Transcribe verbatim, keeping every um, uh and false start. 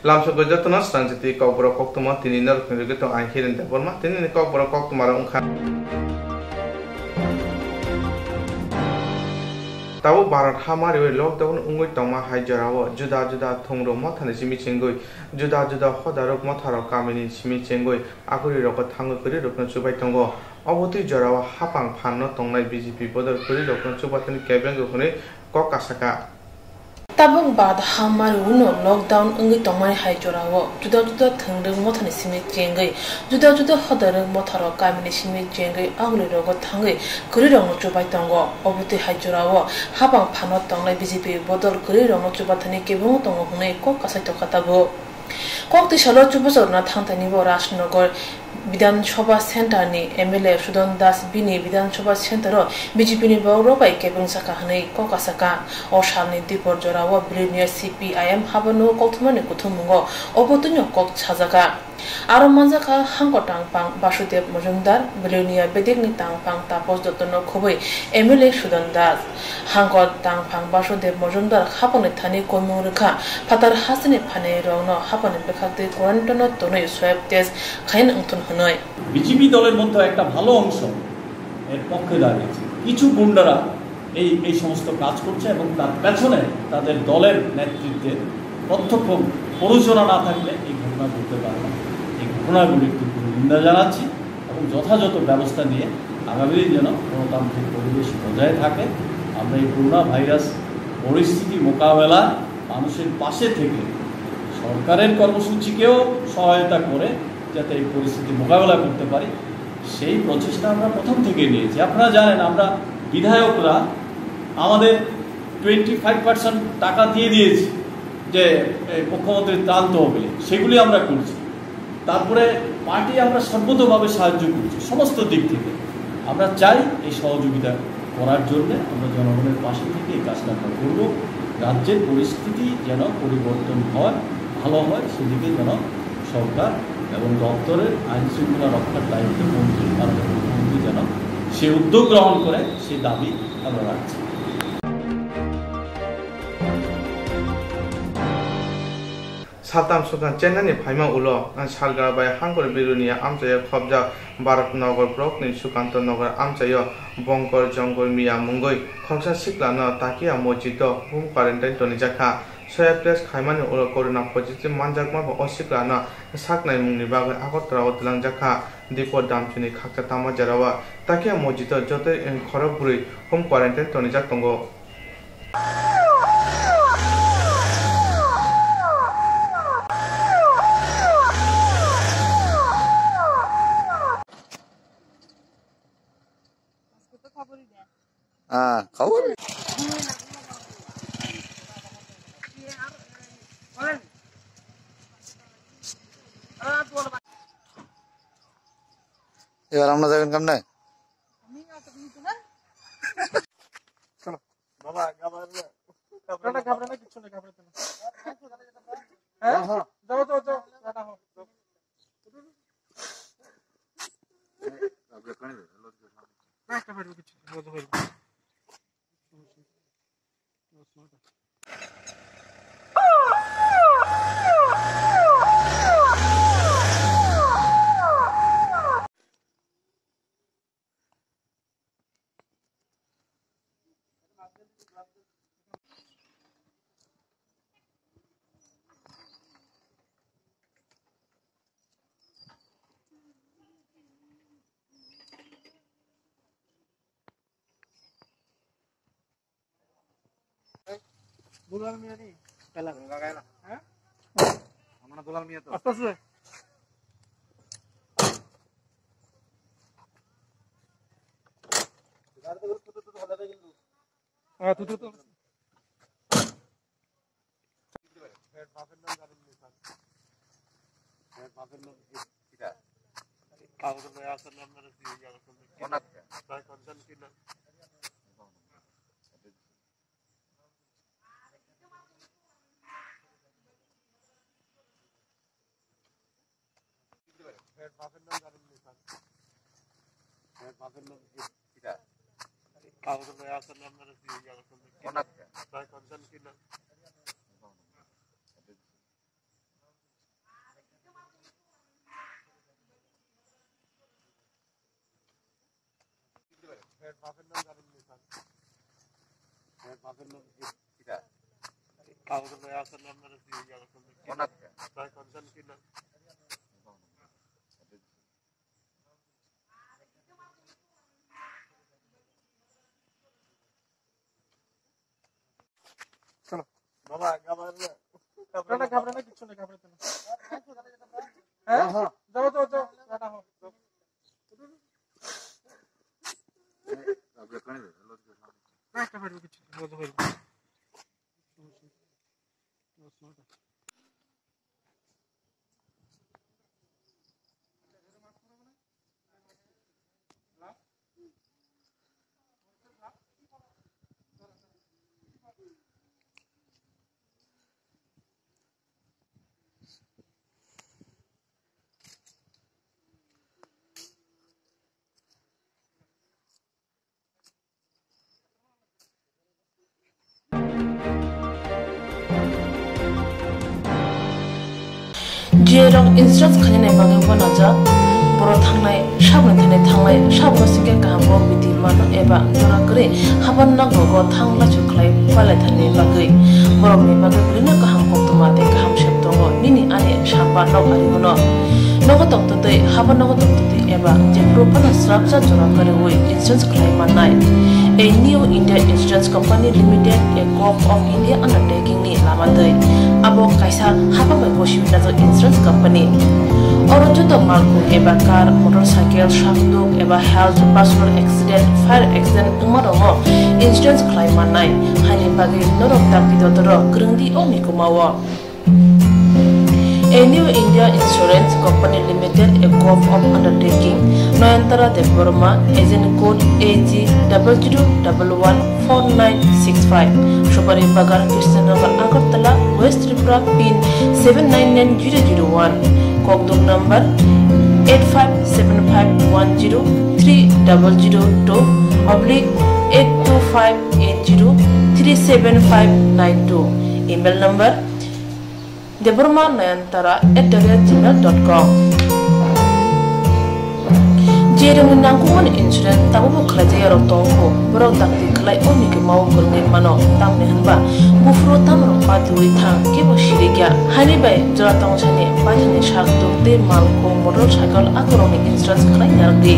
Lamsogwi jotono srangjiti kokborok koktwma tini norokni rwgwi tong ang Hiren Debbarma. Tinini kokborok koktwmarok wngkha. Tabuk Bharat ha mariwi lockdown wngwi tongma hai jorao juda juda thwngrok mothani simi chengwi, juda juda hodarok motharok kamini simi chengwi, agurirogo thangwi kwrwirokno chubai tongo. Obo twi jorao hapang phanno tongnai B J P bodol kwrwirokno chubathani kebengwi hwnwi kok kasaka. Tabuk Bharat ha mariwi no lockdown wngwi tongmani hai jorao juda juda thwngrok mothani simi chengwi, juda juda hodarok motharok kamini simi chengwi, agurirogo thangwi kwrwirokno chubai tongo. Obo twi hai jorao hapang phanno tongnai B J P bodol kwrwirokno chubathani kebengwi tongo hwnwi kok kasai tongkha tabuk. Kok twi salo chubachu rwna thangthani bo Rajnagar Bidhan Sabha Center ni M L A Sudan Das bini Bidhan Sabha Center o B J P ni borok rok bai kebeng saka hwnwi kok kasaka. O salni dipor jorao Belonia C P I M habano kokthumani kuthummungo obo twino kok sajaka. Aro manjakha Hangko Tangphang Basudev Majumdar, Belonia Bedekni Tangphang Tapos Dottono khobwi M L A Sudan Das. Hangko Tangphang Basudev Majumdar hapangni thani koimung rwkha, phatar hasteni phainairokno hapangni bwkhaktwi quarantine-o tonwi swab test khaina wngthun hwnwi. BJP দলের মধ্যে একটা ভালো অংশ এর পক্ষে দাঁড়িয়েছে। কিছু গুন্ডারা এই, এই সমস্ত কাজ করছে এবং তার পেছনে তাদের দলের নেতৃত্বের প্রত্যক্ষ প্ররোচনা না থাকলে এই ঘটনা ঘটতে পারে না। এই ঘটনাগুলির তীব্র নিন্দা জানাচ্ছি এবং যথাযথ ব্যবস্থা নিয়ে আগামী দিন যেন গণতান্ত্রিক পরিবেশ বজায় থাকে। আমরা এই করোনা ভাইরাস পরিস্থিতি মোকাবেলা মানুষের পাশে থেকে সরকারের কর্মসূচিকেও সহায়তা করে যাতে এই পরিস্থিতি মোকাবেলা করতে পারি, সেই প্রচেষ্টা আমরা প্রথম থেকে নিয়েছি। আপনারা জানেন, আমরা বিধায়করা আমাদের টোয়েন্টি ফাইভ পার্সেন্ট টাকা দিয়ে দিয়েছি যে এই মুখ্যমন্ত্রীর ত্রাণ তহবিলে, সেগুলি আমরা করছি। তারপরে পার্টি আমরা সর্বতোভাবে সাহায্য করছি সমস্ত দিক থেকে। আমরা চাই এই সহযোগিতা করার জন্য, আমরা জনগণের পাশে থেকে এই কাজটা আমরা করব। রাজ্যের পরিস্থিতি যেন পরিবর্তন হয়, ভালো হয়, সেদিকে যেন সরকার এবং দপ্তরের আইন শৃঙ্খলা রক্ষার দায়িত্ব মন্ত্রী, ভারতের মুখ্যমন্ত্রী যেন সে উদ্যোগ গ্রহণ করে, সে দাবি আমরা রাখছি। Saltam swkang chenani phaima ulo, Salgra bai Hangkor Belonia amchaio khopjak Bharat Nagar blockni Sukanto Nagar amchaio Bongkor Jongol Miya mungwi khoroksa siklano Takia Mojito home quarantine tonijakha. Swab test khaimani ulo corona positive manjakma bo o siklano saknaimungni bagwi Agartala o twlangjakha. Dipor Damchini khaksa tama jerao Takia Mojito jotoi khorok bwrwi home quarantine tonijak tongo. Ah, khobor. Ebar amra jaiben kamne? বাবা, ঘাবড়ানো, ঘাবড়ানো কিচ্ছু নেই, ঘাবড়াতে না। হ্যাঁ? যাও, যাও, যাও, টাটা হও। না, একটা বেরোবে কিচ্ছু নেই, হয়ে যাবে। দুলাল মিয়া নি? পেলাম। হ্যাঁ? আমরা দুলাল মিয়া তো। আস্তে আস্তে। হ্যাঁ, তুই তো, তো। চলো। বাবা, ঘাবড়ানো না। ঘাবড়ানো না, ঘাবড়ানো না, কিচ্ছু নেই, ঘাবড়াতে না। হ্যাঁ? হ্যাঁ, হ্যাঁ। যাও, যাও, যাও, টাটা হও। না, একটা ফাটবে, কিচ্ছু নেই, মজা হয়ে যাবে। Jirok insurance khainani bagwi uanajak, borok thangnai sabni thani thanglai, sabno singkhe kaham kok bidi mano eba jora kwrwi haban nokrogo thang laisu khlai palai thani bagwi borokni bagwi belino kaham koktwma tei kaham sep tongo nini ani samba nok ari hwno. Nogo tongtwtwi, haban nogo tongtwtwi eba jephuru phano srapsa jora kwrwi insurance khlai mannai. A New India Insurance Company Limited, a Govt of India undertaking ni lama twi. Abo kaisa hapang bai bosi najak insurance company. Oro joto malkhung eba car, motorcycle, sakduk eba health, personal accident, fire accident wngma rokno insurance khlai mannai. Haini bagwi norok dakti dotoro kwrwngdi o mikumao. A New India Insurance Company Limited, a Govt of undertaking, Nayantara Debbarma, agent code A G double zero double one four nine six five, Supari Bagan, Krishnanagar, Agartala, West Tripura, pin seven nine nine zero zero one, kokdok number eight five seven five one zero three double zero two oblique eight two five eight zero three seven five nine two, email number debbarma nayantara at the rate gmail dot com. Jerokni nangkukmani insurance tabukbo khlaijak yarok tongkho, borok dakti khlai o mikumao kwrwngwi mano, tamni hwnba buphuru tamrok patiwi thang kebo sirikya. Haini bai jora tongsani baithangni sak tuk tei malkhung motorcycle akorokni insurance khlai narwkdi.